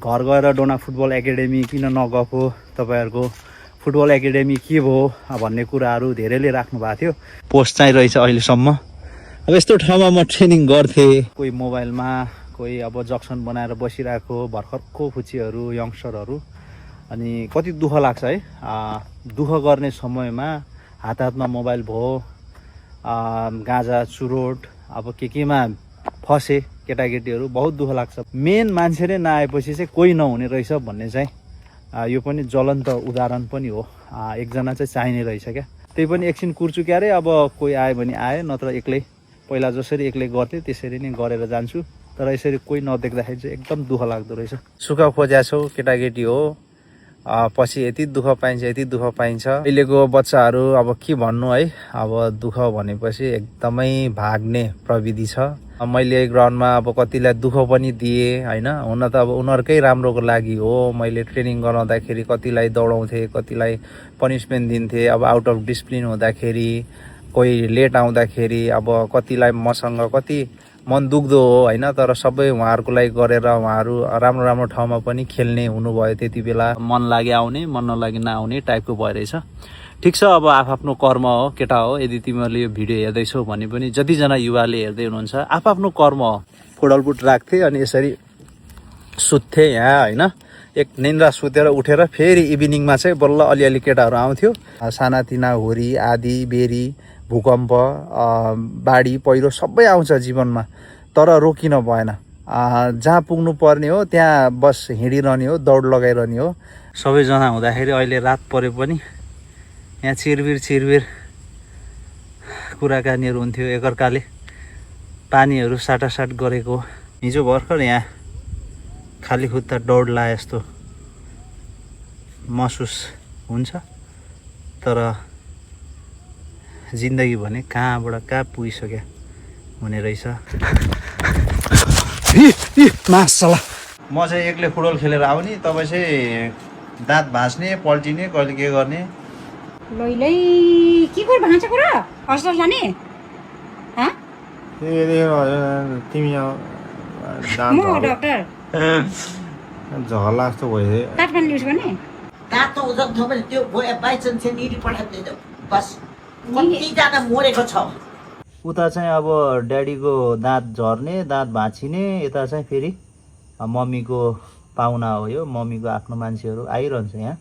घर गएर डोना football academy किन नगएको, तपाईँहरूको फुटबल एकाडेमी के भयो भन्ने कुराहरू धेरैले राख्नु भएको थियो। पोस्ट चाहिँ रहेछ अहिलेसम्म। अब यस्तो ठाउँमा म ट्रेनिङ गर्थेँ, कोही मोबाइलमा, कोही अब जक्सन बनाएर बसिरहेको भर्खरको फुच्चीहरू, यङ्स्टरहरू। अनि कति दुःख लाग्छ है। दुःख गर्ने समयमा हातमा मोबाइल भयो, गाँजा चुरोट अब केमा फसे केटाकेटीहरू, बहुत दुःख लाग्छ। मेन मान्छे नै नआएपछि चाहिँ कोही नहुने रहेछ भन्ने चाहिँ यो पनि ज्वलन्त उदाहरण पनि हो। एकजना चाहिँ चाहिने रहेछ क्या। त्यही पनि एकछिन कुर्छु क्यारे, अब कोही आयो भने आयो, नत्र एक्लै पहिला जसरी एक्लै गर्थेँ त्यसरी नै गरेर जान्छु। तर यसरी कोही नदेख्दाखेरि चाहिँ एकदम दुःख लाग्दो रहेछ। सुख खोज्या छौ केटाकेटी हो, पछि यति दुःख पाइन्छ, यति दुःख पाइन्छ। अहिलेको बच्चाहरू अब के भन्नु है। अब दुःख भनेपछि एकदमै भाग्ने प्रविधि छ। मैले ग्राउन्डमा अब कतिलाई दुःख पनि दिएँ होइन। हुन त अब उनीहरूकै राम्रोको लागि हो। मैले ट्रेनिङ गराउँदाखेरि कतिलाई दौडाउँथेँ, कतिलाई पनिसमेन्ट दिन्थेँ। अब आउट अफ डिसिप्लिन हुँदाखेरि, कोही लेट आउँदाखेरि अब कतिलाई मसँग कति मन दुख्दो हो होइन। तर सबै उहाँहरूको लागि गरेर उहाँहरू राम्रो राम्रो ठाउँमा पनि खेल्ने हुनुभयो। त्यति बेला मन लागि आउने, मन नलागि नआउने टाइपको भइरहेछ। ठिक छ, अब आफ्नो कर्म हो केटा हो। यदि तिमीहरूले यो भिडियो हेर्दैछौ भने पनि, जतिजना युवाले हेर्दै हुनुहुन्छ, आफ्नो कर्म हो। फुटबल बुट राख्थेँ अनि यसरी सुत्थेँ यहाँ होइन। एक निन्द्रा सुतेर उठेर फेरि इभिनिङमा चाहिँ बल्ल अलिअलि केटाहरू आउँथ्यो। सानातिना हुरी, आधी, बेरी, भूकम्प, बाढी पहिरो सबै आउँछ जीवनमा, तर रोकिन भएन। जहाँ पुग्नु पर्ने हो त्यहाँ बस हिँडिरहने हो, दौड लगाइरहने हो। सबैजना हुँदाखेरि अहिले रात परे पनि यहाँ चिरबिर कुराकानीहरू हुन्थ्यो। एकअर्काले पानीहरू साटासाट गरेको। हिजो भर्खर यहाँ खाली खुट्टा दौड लाए जस्तो महसुस हुन्छ। तर जिन्दगी भने कहाँबाट कहाँ पुगिसक्यो हुने रहेछ। मासला म चाहिँ एक्लै फुटबल खेलेर आउने, तपाईँ चाहिँ दाँत भाँच्ने, पल्टिने, कहिले के गर्ने। लैलै के गरे भाँचेको र अस्पताल जाने? तिमी म डाक्टर झगडा जस्तो भयो। काठमाडौँ युज गर्ने तातो उजक थियो भने त्यो बाई चान्स चाहिँ निरी पठाइदिनु बस। कतिजना मरेको छ उता चाहिँ। अब ड्याडीको दाँत झर्ने, दाँत भाँचिने, यता चाहिँ फेरि मम्मीको पाहुना हो यो। मम्मीको आफ्नो मान्छेहरू आइरहन्छ यहाँ।